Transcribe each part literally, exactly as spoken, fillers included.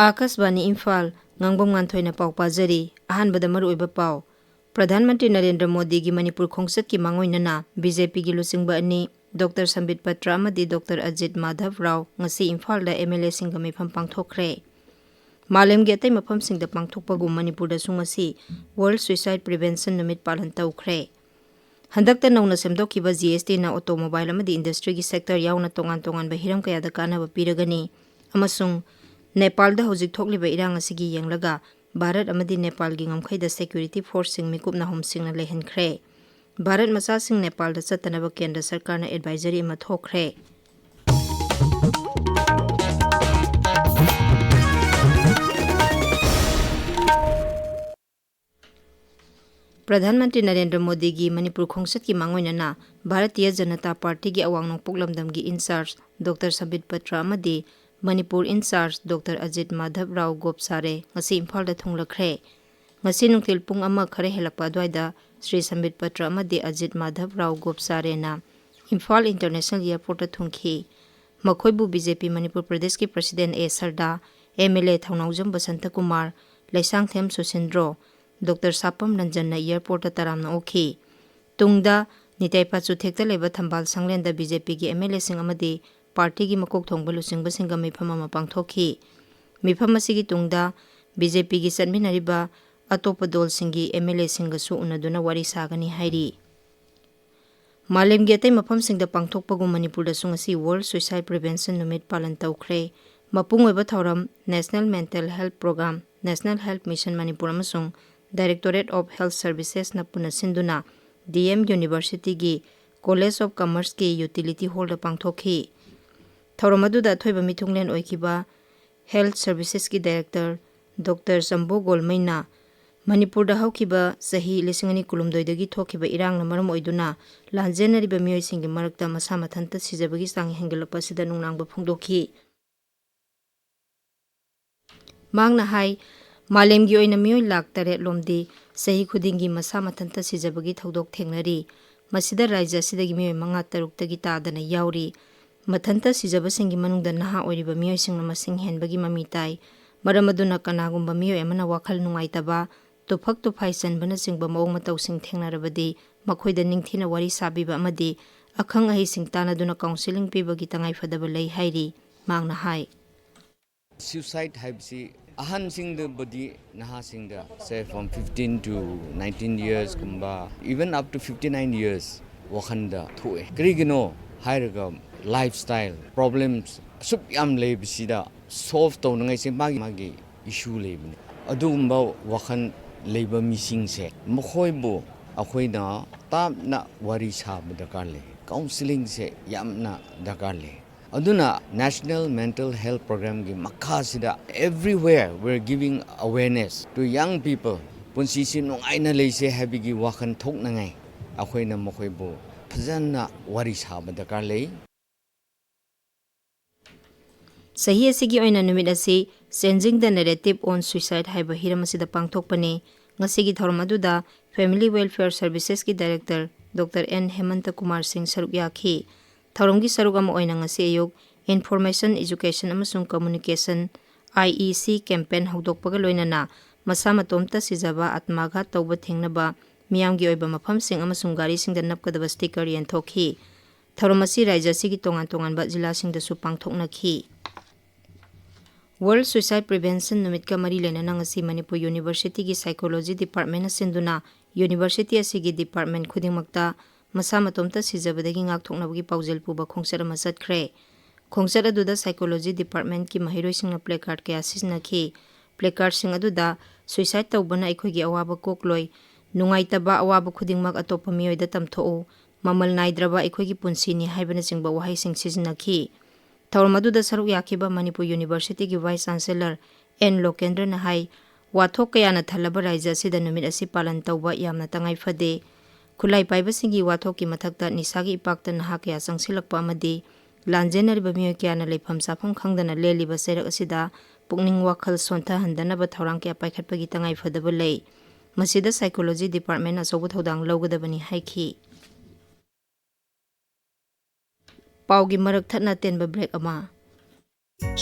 ꯑꯥꯀꯥꯁꯕꯥꯅꯤ ꯏꯝꯐꯥꯜ, ꯉꯥꯡꯕꯝ ꯉꯥꯟꯊꯣꯏꯅ ꯄꯥꯎ ꯄꯥꯖꯔꯤ꯫ ꯑꯍꯥꯟꯕꯗ ꯃꯔꯨꯑꯣꯏꯕ ꯄꯥꯎ꯫ ꯄ꯭ꯔꯙꯥꯟ ꯃꯟꯇ꯭ꯔꯤ ꯅꯔꯦꯟꯗ꯭ꯔ ꯃꯣꯗꯤꯒꯤ ꯃꯅꯤꯄꯨꯔ ꯈꯣꯡꯆꯠꯀꯤ ꯃꯥꯡꯑꯣꯏꯅꯅ ꯕꯤ ꯖꯦ ꯄꯤꯒꯤ ꯂꯨꯆꯤꯡꯕ ꯑꯅꯤ, ꯗꯣꯛꯇꯔ ꯁꯝꯕꯤꯠ ꯄꯇ꯭ꯔ ꯑꯃꯗꯤ ꯗꯣꯛꯇꯔ ꯑꯖꯤꯠ ꯃꯥꯙꯕ ꯔꯥꯎ, ꯉꯁꯤ ꯏꯝꯐꯥꯜꯗ ꯑꯦꯝ ꯑꯦꯜ ꯑꯦꯁꯤꯡꯒ ꯃꯤꯐꯝ ꯄꯥꯡꯊꯣꯛꯈ꯭ꯔꯦ꯫ ꯃꯥꯂꯦꯝꯒꯤ ꯑꯇꯩ ꯃꯐꯝꯁꯤꯡꯗ ꯄꯥꯡꯊꯣꯛꯄꯒꯨꯝ ꯃꯅꯤꯄꯨꯔꯗꯁꯨ ꯉꯁꯤ World Suicide Prevention ꯅꯨꯃꯤꯠ ꯄꯥꯂꯟ ꯇꯧꯈ꯭ꯔꯦ꯫ ꯍꯟꯗꯛꯇ ꯅꯧꯅ ꯁꯦꯝꯗꯣꯛꯈꯤꯕ ꯖꯤ ꯑꯦꯁ ꯇꯤꯅ ꯑꯣꯇꯣꯃꯣꯕꯥꯏꯜ ꯑꯃꯗꯤ ꯏꯟꯗꯁꯇ꯭ꯔꯤꯒꯤ ꯁꯦꯛꯇꯔ ꯌꯥꯎꯅ ꯇꯣꯉꯥꯟ ꯇꯣꯉꯥꯟꯕ ꯍꯤꯔꯝ ꯀꯌꯥꯗ ꯀꯥꯟꯅꯕ ꯄꯤꯔꯒꯅꯤ ꯑꯃꯁꯨꯡ ꯅꯦꯄꯥꯜꯗ ꯍꯧꯖꯤꯛ ꯊꯣꯛꯂꯤꯕ ꯏꯔꯥꯡ ꯑꯁꯤꯒꯤ ꯌꯦꯡꯂꯒ ꯚꯥꯔꯠ ꯑꯃꯗꯤ ꯅꯦꯄꯥꯜꯒꯤ ꯉꯝꯈꯩꯗ ꯁꯦꯀ꯭ꯌꯨꯔꯤꯇꯤ ꯐꯣꯔꯁꯁꯤꯡ ꯃꯤꯀꯨꯞꯅ ꯍꯣꯝꯁꯤꯡꯅ ꯂꯩꯍꯟꯈ꯭ꯔꯦ꯫ ꯚꯥꯔꯠ ꯃꯆꯥꯁꯤꯡ ꯅꯦꯄꯥꯜꯗ ꯆꯠꯇꯅꯕ ꯀꯦꯟꯗ꯭ꯔ ꯁꯔꯀꯥꯔꯅ ꯑꯦꯗꯚꯥꯏꯖꯔꯤ ꯑꯃ ꯊꯣꯛꯈ꯭ꯔꯦ꯫ ꯄ꯭ꯔꯙꯥꯟ ꯃꯟꯇ꯭ꯔꯤ ꯅꯔꯦꯟꯗ꯭ꯔ ꯃꯣꯗꯤꯒꯤ ꯃꯅꯤꯄꯨꯔ ꯈꯣꯡꯆꯠꯀꯤ ꯃꯥꯡꯑꯣꯏꯅꯅ ꯚꯥꯔꯇꯤꯌ ꯖꯅꯇꯥ ꯄꯥꯔꯇꯤꯒꯤ ꯑꯋꯥꯡ ꯅꯣꯡꯄꯣꯛ ꯂꯝꯗꯝꯒꯤ ꯏꯟꯆꯥꯔꯖ ꯗꯣꯛꯇꯔ ꯁꯝꯕꯤꯠ ꯄꯇ꯭ꯔ ꯑꯃꯗꯤ ꯃꯅꯤꯄꯨꯔ ꯏꯟꯆꯥꯔꯖ ꯗꯣꯛꯇꯔ ꯑꯖꯤꯠ ꯃꯥꯙꯕ ꯔꯥꯎ ꯒꯣꯞꯁꯥꯔꯦ ꯉꯁꯤ ꯏꯝꯐꯥꯜꯗ ꯊꯨꯡꯂꯈ꯭ꯔꯦ꯫ ꯉꯁꯤ ꯅꯨꯡꯊꯤꯜ ꯄꯨꯡ ꯑꯃ ꯈꯔ ꯍꯦꯜꯂꯛꯄ ꯑꯗꯨꯋꯥꯏꯗ ꯁ꯭ꯔꯤ ꯁꯝꯕꯤꯠ ꯄꯇ꯭ꯔ ꯑꯃꯗꯤ ꯑꯖꯤꯠ ꯃꯥꯙꯕ ꯔꯥꯎ ꯒꯣꯞꯁꯥꯔꯦꯅ ꯏꯝꯐꯥꯜ ꯏꯟꯇꯔꯅꯦꯁꯅꯦꯜ ꯑꯦꯌꯔꯄꯣꯔꯠꯇ ꯊꯨꯡꯈꯤ꯫ ꯃꯈꯣꯏꯕꯨ ꯕꯤ ꯖꯦ ꯄꯤ ꯃꯅꯤꯄꯨꯔ ꯄ꯭ꯔꯗꯦꯁꯀꯤ president A Sarda, M L A Thounaojam Basanta Kumar, Leishangthem Susindro, doctor Sapam ꯔꯟꯖꯟꯅ ꯑꯦꯌꯔꯄꯣꯔꯠꯇ ꯇꯔꯥꯝꯅ ꯑꯣꯛꯈꯤ꯫ ꯇꯨꯡꯗ ꯅꯤꯇꯩ ꯄꯥꯆꯨꯊꯦꯛꯇ ꯂꯩꯕ ꯊꯝꯕꯥꯜ ꯁꯪꯂꯦꯟꯗ ꯕꯤ ꯖꯦ ꯄꯤꯒꯤ ꯑꯦꯝ ꯑꯦꯜ ꯑꯦꯁꯤꯡ ꯑꯃꯗꯤ ꯄꯥꯔꯇꯤꯒꯤ ꯃꯀꯣꯛ ꯊꯣꯡꯕ ꯂꯨꯆꯤꯡꯕꯁꯤꯡꯒ ꯃꯤꯐꯝ ꯑꯃ ꯄꯥꯡꯊꯣꯛꯈꯤ꯫ ꯃꯤꯐꯝ ꯑꯁꯤꯒꯤ ꯇꯨꯡꯗ ꯕꯤ ꯖꯦ ꯄꯤꯒꯤ ꯆꯠꯃꯤꯟꯅꯔꯤꯕ ꯑꯇꯣꯞꯄ ꯗꯣꯜꯁꯤꯡꯒꯤ ꯑꯦꯝ ꯑꯦꯜ ꯑꯦꯁꯤꯡꯒꯁꯨ ꯎꯅꯗꯨꯅ ꯋꯥꯔꯤ ꯁꯥꯒꯅꯤ ꯍꯥꯏꯔꯤ꯫ ꯃꯥꯂꯦꯝꯒꯤ ꯑꯇꯩ ꯃꯐꯝꯁꯤꯡꯗ ꯄꯥꯡꯊꯣꯛꯄꯒꯨꯝ ꯃꯅꯤꯄꯨꯔꯗꯁꯨ ꯉꯁꯤ World Suicide Prevention ꯅꯨꯃꯤꯠ ꯄꯥꯂꯟ ꯇꯧꯈ꯭ꯔꯦ꯫ ꯃꯄꯨꯡ ꯑꯣꯏꯕ ꯊꯧꯔꯝ National Mental Health Program, National Health Mission Manipur ꯑꯃꯁꯨꯡ Directorate of Health Servicesꯅ ꯄꯨꯟꯅ ꯁꯤꯟꯗꯨꯅ ꯗꯤ ꯑꯦꯝ ꯌꯨꯅꯤꯚꯔꯁꯤꯇꯤꯒꯤ College of Commerceꯀꯤ Utility Hallꯗ ꯄꯥꯡꯊꯣꯛꯈꯤ꯫ ꯊꯧꯔꯝ ꯑꯗꯨꯗ ꯑꯊꯣꯏꯕ ꯃꯤꯊꯨꯡꯂꯦꯟ ꯑꯣꯏꯈꯤꯕ Health Servicesꯀꯤ Director ꯗꯣꯛꯇꯔ ꯆꯝꯕꯣ ꯒꯣꯜꯃꯩꯅ ꯃꯅꯤꯄꯨꯔꯗ ꯍꯧꯈꯤꯕ ꯆꯍꯤ ꯂꯤꯁꯤꯡ ꯑꯅꯤ ꯀꯨꯟꯍꯨꯝꯗꯣꯏꯗꯒꯤ ꯊꯣꯛꯈꯤꯕ ꯏꯔꯥꯡꯅ ꯃꯔꯝ ꯑꯣꯏꯗꯨꯅ ꯂꯥꯟꯖꯦꯟꯅꯔꯤꯕ ꯃꯤꯑꯣꯏꯁꯤꯡꯒꯤ ꯃꯔꯛꯇ ꯃꯁꯥ ꯃꯊꯟꯇ ꯁꯤꯖꯕꯒꯤ ꯆꯥꯡ ꯍꯦꯟꯒꯠꯂꯛꯄ ꯑꯁꯤꯗ ꯅꯨꯡꯅꯥꯡꯕ ꯐꯣꯡꯗꯣꯛꯈꯤ꯫ ꯃꯍꯥꯛꯅ ꯍꯥꯏ, ꯃꯥꯂꯦꯝꯒꯤ ꯑꯣꯏꯅ ꯃꯤꯑꯣꯏ ꯂꯥꯈ ꯇꯔꯦꯠ ꯂꯣꯝꯗꯤ ꯆꯍꯤ ꯈꯨꯗꯤꯡꯒꯤ ꯃꯁꯥ ꯃꯊꯟꯇ ꯁꯤꯖꯕꯒꯤ ꯊꯧꯗꯣꯛ ꯊꯦꯡꯅꯔꯤ꯫ ꯃꯁꯤꯗ ꯔꯥꯖ꯭ꯌ ꯑꯁꯤꯗꯒꯤ ꯃꯤꯑꯣꯏ ꯃꯉꯥ ꯇꯔꯨꯛꯇꯒꯤ ꯇꯥꯗꯅ ꯌꯥꯎꯔꯤ꯫ ꯃꯊꯟꯇ ꯁꯤꯖꯕꯁꯤꯡꯒꯤ ꯃꯅꯨꯡꯗ ꯅꯍꯥ ꯑꯣꯏꯔꯤꯕ ꯃꯤꯑꯣꯏꯁꯤꯡꯅ ꯃꯁꯤꯡ ꯍꯦꯟꯕꯒꯤ ꯃꯃꯤ ꯇꯥꯏ꯫ ꯃꯔꯝ ꯑꯗꯨꯅ ꯀꯅꯥꯒꯨꯝꯕ ꯃꯤꯑꯣꯏ ꯑꯃꯅ ꯋꯥꯈꯜ ꯅꯨꯡꯉꯥꯏꯇꯕ, ꯇꯨꯐꯛ ꯇꯨꯐꯥꯏ ꯆꯟꯕꯅꯆꯤꯡꯕ ꯃꯑꯣꯡ ꯃꯇꯧꯁꯤꯡ ꯊꯦꯡꯅꯔꯕꯗꯤ ꯃꯈꯣꯏꯗ ꯅꯤꯡꯊꯤꯅ ꯋꯥꯔꯤ ꯁꯥꯕꯤꯕ ꯑꯃꯗꯤ ꯑꯈꯪ ꯑꯍꯩꯁꯤꯡ ꯇꯥꯟꯅꯗꯨꯅ counselling ꯄꯤꯕꯒꯤ ꯇꯉꯥꯏꯐꯗꯕ ꯂꯩ ꯍꯥꯏꯔꯤ꯫ ꯃꯍꯥꯛꯅ ꯍꯥꯏ꯫ Suicide ꯍꯥꯏꯕꯁꯤ ꯑꯍꯟꯁꯤꯡꯗꯕꯨꯗꯤ, ꯅꯍꯥꯁꯤꯡꯗ, say, from fifteen to nineteen years ꯀꯨꯝꯕ, even up to fifty nine years ꯋꯥꯈꯜꯗ ꯊꯣꯛꯑꯦ꯫ ꯀꯔꯤꯒꯤꯅꯣ ꯍꯥꯏꯔꯒ, lifestyle problems ꯑꯁꯨꯛ ꯌꯥꯝ ꯂꯩꯕꯁꯤꯗ solve ꯇꯧꯅꯉꯥꯏꯁꯦ ꯃꯥꯒꯤ ꯃꯥꯒꯤ issue ꯂꯩꯕꯅꯤ꯫ ꯑꯗꯨꯒꯨꯝꯕ ꯋꯥꯈꯜ ꯂꯩꯕ ꯃꯤꯁꯤꯡꯁꯦ, ꯃꯈꯣꯏꯕꯨ ꯑꯩꯈꯣꯏꯅ ꯇꯞꯅ ꯋꯥꯔꯤ ꯁꯥꯕ ꯗꯔꯀꯥꯔ ꯂꯩ, counselling ꯁꯦ ꯌꯥꯝꯅ ꯗꯔꯀꯥꯔ ꯂꯩ꯫ ꯑꯗꯨꯅ National Mental Health Program ꯒꯤ ꯃꯈꯥꯁꯤꯗ everywhere we're giving awareness to young people꯫ ꯄꯨꯟꯁꯤꯁꯤ ꯅꯨꯡꯉꯥꯏꯅ ꯂꯩꯁꯦ ꯍꯥꯏꯕꯒꯤ ꯋꯥꯈꯜ ꯊꯣꯛꯅꯉꯥꯏ ꯑꯩꯈꯣꯏꯅ ꯃꯈꯣꯏꯕꯨ ꯐꯖꯅ ꯋꯥꯔꯤ ꯁꯥꯕ ꯗꯔꯀꯥꯔ ꯂꯩ꯫ ꯆꯍꯤ ꯑꯁꯤꯒꯤ ꯑꯣꯏꯅ ꯅꯨꯃꯤꯠ ꯑꯁꯤ Changing the Narrative on Suicide ꯍꯥꯏꯕ ꯍꯤꯔꯝ ꯑꯁꯤꯗ ꯄꯥꯡꯊꯣꯛꯄꯅꯤ꯫ ꯉꯁꯤꯒꯤ ꯊꯧꯔꯝ ꯑꯗꯨꯗ Family Welfare Services ꯀꯤ Director Doctor N ꯍꯦꯃꯟꯇ ꯀꯨꯃꯥꯔ ꯁꯤꯡ ꯁꯔꯨꯛ ꯌꯥꯈꯤ꯫ ꯊꯧꯔꯝꯒꯤ ꯁꯔꯨꯛ ꯑꯃ ꯑꯣꯏꯅ ꯉꯁꯤ ꯑꯌꯨꯛ Information, Education ꯑꯃꯁꯨꯡ Communication, I E C campaign ꯍꯧꯗꯣꯛꯄꯒ ꯂꯣꯏꯅꯅ ꯃꯁꯥ ꯃꯇꯣꯝꯇ ꯁꯤꯖꯕ, ꯑꯥꯇꯃꯥꯘꯥꯠ ꯇꯧꯕ ꯊꯤꯡꯅꯕ ꯃꯤꯌꯥꯝꯒꯤ ꯑꯣꯏꯕ ꯃꯐꯝꯁꯤꯡ ꯑꯃꯁꯨꯡ ꯒꯥꯔꯤꯁꯤꯡꯗ ꯅꯞꯀꯗꯕ sticker ꯌꯦꯟꯊꯣꯛꯈꯤ꯫ ꯊꯧꯔꯝ ꯑꯁꯤ ꯔꯥꯖ꯭ꯌ ꯑꯁꯤꯒꯤ ꯇꯣꯉꯥꯟ ꯇꯣꯉꯥꯟꯕ ꯖꯤꯂꯥꯁꯤꯡꯗꯁꯨ ꯄꯥꯡꯊꯣꯛꯅꯈꯤ꯫ World Suicide Prevention ꯅꯨꯃꯤꯠꯀ ꯃꯔꯤ ꯂꯩꯅꯅ ꯉꯁꯤ ꯃꯅꯤꯄꯨꯔ University ꯒꯤ Psychology Department ꯅ ꯁꯤꯟꯗꯨꯅ University ꯑꯁꯤꯒꯤ department ꯈꯨꯗꯤꯡꯃꯛꯇ ꯃꯁꯥ ꯃꯇꯣꯝꯇ ꯁꯤꯖꯕꯗꯒꯤ ꯉꯥꯛꯊꯣꯛꯅꯕꯒꯤ ꯄꯥꯎꯖꯦꯜ ꯄꯨꯕ ꯈꯣꯡꯆꯠ ꯑꯃ ꯆꯠꯈ꯭ꯔꯦ꯫ ꯈꯣꯡꯆꯠ ꯑꯗꯨꯗ Psychology Department ꯀꯤ ꯃꯍꯩꯔꯣꯏꯁꯤꯡꯅ placard ꯀꯌꯥ ꯁꯤꯖꯤꯟꯅꯈꯤ꯫ Placard ꯁꯤꯡ ꯑꯗꯨꯗ "Suicide ꯇꯧꯕꯅ ꯑꯩꯈꯣꯏꯒꯤ ꯑꯋꯥꯕ ꯀꯣꯛꯂꯣꯏ, ꯅꯨꯡꯉꯥꯏꯇꯕ ꯑꯋꯥꯕ ꯈꯨꯗꯤꯡꯃꯛ ꯑꯇꯣꯞꯄ ꯃꯤꯑꯣꯏꯗ ꯇꯝꯊꯣꯛꯎ, ꯃꯃꯜ ꯅꯥꯏꯗ꯭ꯔꯕ ꯑꯩꯈꯣꯏꯒꯤ ꯄꯨꯟꯁꯤꯅꯤ" ꯍꯥꯏꯕꯅꯆꯤꯡꯕ ꯋꯥꯍꯩꯁꯤꯡ ꯁꯤꯖꯤꯟꯅꯈꯤ꯫ ꯊꯧꯔꯝ ꯑꯗꯨꯗ ꯁꯔꯨꯛ ꯌꯥꯈꯤꯕ ꯃꯅꯤꯄꯨꯔ University ꯒꯤ Vice Chancellor N ꯂꯣꯀꯦꯟꯗ꯭ꯔꯅ ꯍꯥꯏ, ꯋꯥꯊꯣꯛ ꯀꯌꯥꯅ ꯊꯜꯂꯕ ꯔꯥꯖ꯭ꯌ ꯑꯁꯤꯗ ꯅꯨꯃꯤꯠ ꯑꯁꯤ ꯄꯥꯂꯟ ꯇꯧꯕ ꯌꯥꯝꯅ ꯇꯉꯥꯏ ꯐꯗꯦ꯫ ꯈꯨꯠꯂꯥꯏ ꯄꯥꯏꯕꯁꯤꯡꯒꯤ ꯋꯥꯊꯣꯛꯀꯤ ꯃꯊꯛꯇ ꯅꯤꯁꯥꯒꯤ ꯏꯄꯥꯛꯇ ꯅꯍꯥ ꯀꯌꯥ ꯆꯪꯁꯤꯜꯂꯛꯄ ꯑꯃꯗꯤ ꯂꯥꯟꯖꯦꯟꯅꯔꯤꯕ ꯃꯤꯑꯣꯏ ꯀꯌꯥꯅ ꯂꯩꯐꯝ ꯆꯥꯐꯝ ꯈꯪꯗꯅ ꯂꯦꯜꯂꯤꯕ ꯆꯩꯔꯛ ꯑꯁꯤꯗ ꯄꯨꯛꯅꯤꯡ ꯋꯥꯈꯜ ꯁꯣꯟꯊꯍꯟꯗꯅꯕ ꯊꯧꯔꯥꯡ ꯀꯌꯥ ꯄꯥꯏꯈꯠꯄꯒꯤ ꯇꯉꯥꯏꯐꯗꯕ ꯂꯩ꯫ ꯃꯁꯤꯗ Psychology Department ꯅ ꯑꯆꯧꯕ ꯊꯧꯗꯥꯡ ꯂꯧꯒꯗꯕꯅꯤ ꯍꯥꯏꯈꯤ꯫ ꯄꯥꯎꯒꯤ ꯃꯔꯛ ꯊꯠꯅ ꯇꯦꯟꯕ ꯕ꯭ꯔꯦꯛ ꯑꯃ꯫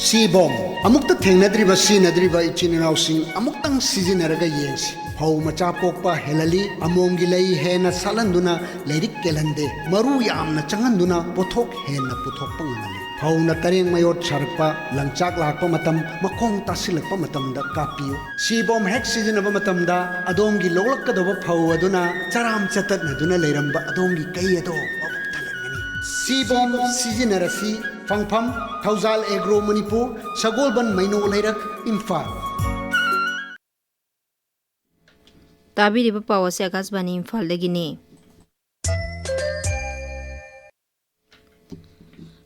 ꯁꯤꯕꯣꯝ꯫ ꯑꯃꯨꯛꯇ ꯊꯦꯡꯅꯗ꯭ꯔꯤꯕ ꯁꯤꯖꯤꯟꯅꯗ꯭ꯔꯤꯕ ꯏꯆꯤꯟ ꯏꯅꯥꯎꯁꯤꯡ ꯑꯃꯨꯛꯇꯪ ꯁꯤꯖꯤꯟꯅꯔꯒ ꯌꯦꯡꯁꯤ꯫ ꯐꯧ ꯃꯆꯥ ꯄꯣꯛꯄ ꯍꯦꯜꯍꯜꯂꯤ, ꯑꯃꯣꯝꯒꯤ ꯂꯩ ꯍꯦꯟꯅ ꯁꯥꯠꯍꯟꯗꯨꯅ ꯂꯩꯔꯤꯛ ꯀꯦꯜꯍꯟꯗꯦ, ꯃꯔꯨ ꯌꯥꯝꯅ ꯆꯪꯍꯟꯗꯨꯅ ꯄꯣꯠꯊꯣꯛ ꯍꯦꯟꯅ ꯄꯨꯊꯣꯛꯄ ꯉꯝꯍꯜꯂꯤ꯫ ꯐꯧꯅ ꯇꯔꯦꯡ ꯃꯌꯣꯠ ꯁꯥꯔꯛꯄ, ꯂꯪꯆꯥꯛ ꯂꯥꯛꯄ ꯃꯇꯝ, ꯃꯈꯣꯡ ꯇꯥꯁꯤꯜꯂꯛꯄ ꯃꯇꯝꯗ ꯀꯥꯞꯄꯤꯌꯨ꯫ ꯁꯤꯕꯣꯝ ꯍꯦꯛ ꯁꯤꯖꯤꯟꯅꯕ ꯃꯇꯝꯗ ꯑꯗꯣꯝꯒꯤ ꯂꯣꯛꯂꯛꯀꯗꯧꯕ ꯐꯧ ꯑꯗꯨꯅ ꯆꯔꯥꯝ ꯆꯇꯠꯅꯗꯨꯅ ꯂꯩꯔꯝꯕ ꯑꯗꯣꯝꯒꯤ ꯀꯩ ꯑꯗꯣ ꯃꯕꯨꯛ ꯊꯜꯍꯟꯒꯅꯤ꯫ ꯁꯤꯕꯣꯝ ꯁꯤꯖꯤꯟꯅꯔꯁꯤ꯫ ꯐꯪꯐꯝ: ꯊꯧꯖꯥꯜ ꯑꯦꯒ꯭ꯔꯣ ꯃꯅꯤꯄꯨꯔ, ꯁꯒꯣꯜꯕꯟ ꯃꯩꯅꯣ ꯂꯩꯔꯛ, ꯏꯝꯐꯥꯜ꯫ ꯇꯥꯕꯤꯔꯤꯕ ꯄꯥꯎ ꯑꯁꯤ ꯑꯀꯥꯁꯕꯥꯅꯤ ꯏꯝꯐꯥꯜꯗꯒꯤꯅꯤ꯫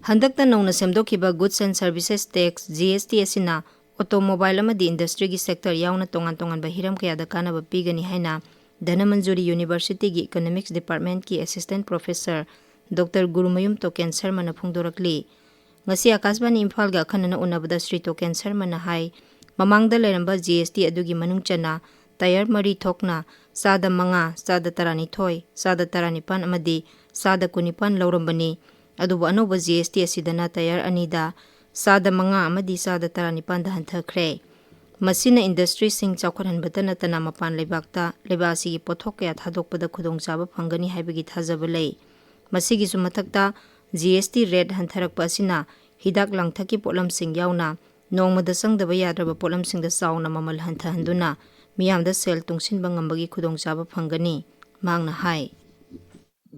ꯍꯟꯗꯛꯇ ꯅꯧꯅ ꯁꯦꯝꯗꯣꯛꯈꯤꯕ Goods and Services Tax, G S T, ꯑꯁꯤꯅ ꯑꯣꯇꯣꯃꯣꯕꯥꯏꯜ ꯑꯃꯗꯤ ꯏꯟꯗꯁꯇ꯭ꯔꯤꯒꯤ ꯁꯦꯛꯇꯔ ꯌꯥꯎꯅ ꯇꯣꯉꯥꯟ ꯇꯣꯉꯥꯟꯕ ꯍꯤꯔꯝ ꯀꯌꯥꯗ ꯀꯥꯟꯅꯕ ꯄꯤꯒꯅꯤ ꯍꯥꯏꯅ ꯙꯅꯃꯟꯖꯨꯔꯤ ꯌꯨꯅꯤꯚꯔꯁꯤꯇꯤꯒꯤ ꯏꯀꯣꯅꯣꯃꯤꯛꯁ ꯗꯤꯄꯥꯔꯠꯃꯦꯟꯠꯀꯤ assistant professor doctor Gurumayum Token ꯁꯔꯃꯅ ꯐꯣꯡꯗꯣꯔꯛꯂꯤ꯫ ꯉꯁꯤ ꯑꯀꯥꯁꯕꯥꯅꯤ ꯏꯝꯐꯥꯜꯒ ꯑꯈꯟꯅꯅ ꯎꯅꯕꯗ ꯁ꯭ꯔꯤ ꯇꯣꯀꯦꯟ ꯁꯔꯃꯅ ꯍꯥꯏ, ꯃꯃꯥꯡꯗ ꯂꯩꯔꯝꯕ G S T ꯑꯗꯨꯒꯤ ꯃꯅꯨꯡ ꯆꯟꯅ ꯇꯌꯥꯔ ꯃꯔꯤ ꯊꯣꯛꯅ ꯆꯥꯗ ꯃꯉꯥ, ꯆꯥꯗ ꯇꯔꯥꯅꯤꯊꯣꯏ, ꯆꯥꯗ ꯇꯔꯥꯅꯤꯄꯥꯟ ꯑꯃꯗꯤ ꯆꯥꯗ ꯀꯨꯟꯅꯤꯄꯥꯟ ꯂꯧꯔꯝꯕꯅꯤ꯫ ꯑꯗꯨꯕꯨ ꯑꯅꯧꯕ G S T ꯑꯁꯤꯗꯅ ꯇꯌꯥꯔ ꯑꯅꯤꯗ ꯆꯥꯗ ꯃꯉꯥ ꯑꯃꯗꯤ ꯆꯥꯗ ꯇꯔꯥꯅꯤꯄꯥꯟꯗ ꯍꯟꯊꯈ꯭ꯔꯦ꯫ ꯃꯁꯤꯅ ꯏꯟꯗꯁꯇ꯭ꯔꯤꯁꯤꯡ ꯆꯥꯎꯈꯠꯍꯟꯕꯇ ꯅꯠꯇꯅ ꯃꯄꯥꯟ ꯂꯩꯕꯥꯛꯇ ꯂꯩꯕꯥꯛ ꯑꯁꯤꯒꯤ ꯄꯣꯠꯊꯣꯛ ꯀꯌꯥ ꯊꯥꯗꯣꯛꯄꯗ ꯈꯨꯗꯣꯡꯆꯥꯕ ꯐꯪꯒꯅꯤ ꯍꯥꯏꯕꯒꯤ ꯊꯥꯖꯕ ꯂꯩ꯫ ꯃꯁꯤꯒꯤꯁꯨ ꯃꯊꯛꯇ, G S T rate ꯍꯟꯊꯔꯛꯄ ꯑꯁꯤꯅ ꯍꯤꯗꯥꯛ ꯂꯥꯡꯊꯛꯀꯤ ꯄꯣꯠꯂꯝꯁꯤꯡ ꯌꯥꯎꯅ ꯅꯣꯡꯃꯗ ꯆꯪꯗꯕ ꯌꯥꯗ꯭ꯔꯕ ꯄꯣꯠꯂꯝꯁꯤꯡꯗ ꯆꯥꯎꯅ ꯃꯃꯜ ꯍꯟꯊꯍꯟꯗꯨꯅ ꯃꯤꯌꯥꯝꯗ ꯁꯦꯜ ꯇꯨꯡꯁꯤꯟꯕ ꯉꯝꯕꯒꯤ ꯈꯨꯗꯣꯡꯆꯥꯕ ꯐꯪꯒꯅꯤ, ꯃꯍꯥꯛꯅ ꯍꯥꯏ꯫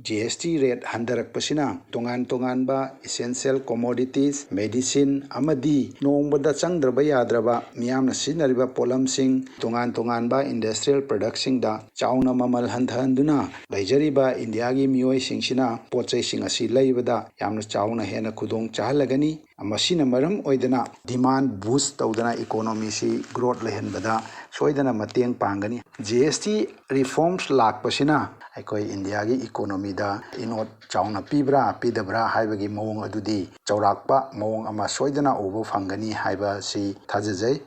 G S T rate ꯍꯟꯊꯔꯛꯄꯁꯤꯅ ꯇꯣꯉꯥꯟ ꯇꯣꯉꯥꯟꯕ essential commodities, medicine ꯑꯃꯗꯤ ꯅꯣꯡꯃꯗ ꯆꯪꯗ꯭ꯔꯕ ꯌꯥꯗ꯭ꯔꯕ ꯃꯤꯌꯥꯝꯅ ꯁꯤꯖꯤꯟꯅꯔꯤꯕ ꯄꯣꯠꯂꯝꯁꯤꯡ, ꯇꯣꯉꯥꯟ ꯇꯣꯉꯥꯟꯕ industrial productꯁꯤꯡꯗ ꯆꯥꯎꯅ ꯃꯃꯜ ꯍꯟꯊꯍꯟꯗꯨꯅ ꯂꯩꯖꯔꯤꯕ ꯏꯟꯗꯤꯌꯥꯒꯤ ꯃꯤꯑꯣꯏꯁꯤꯡꯁꯤꯅ ꯄꯣꯠ ꯆꯩꯁꯤꯡ ꯑꯁꯤ ꯂꯩꯕꯗ ꯌꯥꯝꯅ ꯆꯥꯎꯅ ꯍꯦꯟꯅ ꯈꯨꯗꯣꯡ ꯆꯥꯍꯜꯂꯒꯅꯤ꯫ ꯃꯁꯤꯅ ꯃꯔꯝ ꯑꯣꯏꯗꯅ demand boost ꯇꯧꯗꯅ economyꯁꯤ growth ꯂꯩꯍꯟꯕꯗ ꯁꯣꯏꯗꯅ ꯃꯇꯦꯡ ꯄꯥꯡꯒꯅꯤ꯫ G S T reforms ꯂꯥꯛꯄꯁꯤꯅ ꯑꯩꯈꯣꯏ ꯏꯟꯗꯤꯌꯥꯒꯤ economyꯗ ꯏꯅꯣꯠ ꯆꯥꯎꯅ ꯄꯤꯕ꯭ꯔꯥ ꯄꯤꯗꯕ꯭ꯔꯥ ꯍꯥꯏꯕꯒꯤ ꯃꯑꯣꯡ ꯑꯗꯨꯗꯤ ꯆꯥꯎꯔꯥꯛꯄ ꯃꯑꯣꯡ ꯑꯃ ꯁꯣꯏꯗꯅ ꯎꯕ ꯐꯪꯒꯅꯤ ꯍꯥꯏꯕꯁꯤ ꯊꯥꯖꯖꯩ꯫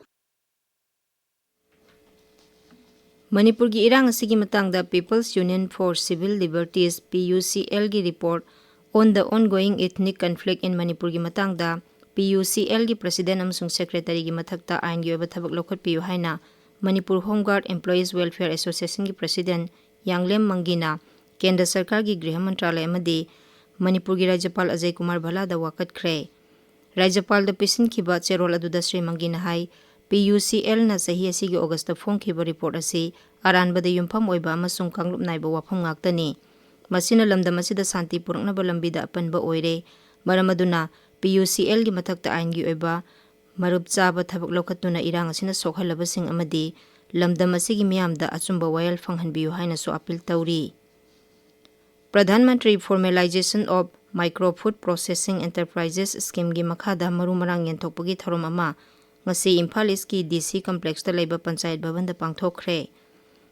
ꯃꯅꯤꯄꯨꯔꯒꯤ ꯏꯔꯥꯡ ꯑꯁꯤꯒꯤ ꯃꯇꯥꯡꯗ People's Union for Civil Liberties, P U C L, ꯒꯤ report On the ongoing ethnic conflict in ꯃꯅꯤꯄꯨꯔꯒꯤ ꯃꯇꯥꯡꯗ ꯄꯤ ꯌꯨ ꯁꯤ ꯑꯦꯜꯒꯤ ꯄ꯭ꯔꯁꯤꯗꯦꯟ ꯑꯃꯁꯨꯡ ꯁꯦꯀ꯭ꯔꯦꯇꯔꯤꯒꯤ ꯃꯊꯛꯇ ꯑꯥꯏꯟꯒꯤ ꯑꯣꯏꯕ ꯊꯕꯛ ꯂꯧꯈꯠꯄꯤꯌꯨ ꯍꯥꯏꯅ Manipur home guard employees welfare ꯑꯦꯁꯣꯁꯤꯌꯦꯁꯟꯒꯤ ꯄ꯭ꯔꯁꯤꯗꯦꯟ ꯌꯥꯡꯂꯦꯝ ꯃꯪꯒꯤꯅ ꯀꯦꯟꯗ꯭ꯔ ꯁꯔꯀꯥꯔꯒꯤ ꯒ꯭ꯔꯤꯍ ꯃꯟꯇ꯭ꯔꯥꯂꯌ ꯑꯃꯗꯤ ꯃꯅꯤꯄꯨꯔꯒꯤ ꯔꯥꯖ꯭ꯌꯄꯥꯜ ꯑꯖꯌ ꯀꯨꯃꯥꯔ ꯚꯜꯂꯥꯗ ꯋꯥꯀꯠꯈ꯭ꯔꯦ꯫ ꯔꯥꯖ꯭ꯌꯄꯥꯜꯗ ꯄꯤꯁꯤꯟꯈꯤꯕ ꯆꯦꯔꯣꯜ ꯑꯗꯨꯗ ꯁ꯭ꯔꯤ ꯃꯪꯒꯤꯅ ꯍꯥꯏ, ꯄꯤ ꯌꯨ ꯁꯤ ꯑꯦꯜꯅ ꯆꯍꯤ ꯑꯁꯤꯒꯤ ꯑꯣꯒꯁꯇ ꯐꯣꯡꯈꯤꯕ ꯔꯤꯄꯣꯔꯠ ꯑꯁꯤ ꯑꯔꯥꯟꯕꯗ ꯌꯨꯝꯐꯝ ꯑꯣꯏꯕ ꯑꯃꯁꯨꯡ ꯀꯥꯡꯂꯨꯞ ꯅꯥꯏꯕ ꯋꯥꯐꯝ ꯉꯥꯛꯇꯅꯤ꯫ ꯃꯁꯤꯅ ꯂꯝꯗꯝ ꯑꯁꯤꯗ ꯁꯥꯟꯇꯤ ꯄꯨꯔꯛꯅꯕ ꯂꯝꯕꯤꯗ ꯑꯄꯟꯕ ꯑꯣꯏꯔꯦ꯫ ꯃꯔꯝ ꯑꯗꯨꯅ ꯄꯤ ꯌꯨ ꯁꯤ ꯑꯦꯜꯒꯤ ꯃꯊꯛꯇ ꯑꯥꯏꯟꯒꯤ ꯑꯣꯏꯕ ꯃꯔꯨꯞ ꯆꯥꯕ ꯊꯕꯛ ꯂꯧꯈꯠꯇꯨꯅ ꯏꯔꯥꯡ ꯑꯁꯤꯅ ꯁꯣꯛꯍꯜꯂꯕꯁꯤꯡ ꯑꯃꯗꯤ ꯂꯝꯗꯝ ꯑꯁꯤꯒꯤ ꯃꯤꯌꯥꯝꯗ ꯑꯆꯨꯝꯕ ꯋꯥꯌꯦꯜ ꯐꯪꯍꯟꯕꯤꯌꯨ ꯍꯥꯏꯅꯁꯨ ꯑꯄꯤꯜ ꯇꯧꯔꯤ꯫ Pradhan Mantri Formalization of Micro Food Processing Enterprises ꯁ꯭ꯀꯤꯝꯒꯤ ꯃꯈꯥꯗ ꯃꯔꯨ ꯃꯔꯥꯡ ꯌꯦꯟꯊꯣꯛꯄꯒꯤ ꯊꯧꯔꯝ ꯑꯃ ꯉꯁꯤ ꯏꯝꯐꯥꯜ ꯏꯁꯀꯤ ꯗꯤ ꯁꯤ ꯀꯝꯄ꯭ꯂꯦꯛꯁꯇ ꯂꯩꯕ ꯄꯟꯆꯥꯌꯠ ꯚꯕꯟꯗ ꯄꯥꯡꯊꯣꯛꯈ꯭ꯔꯦ꯫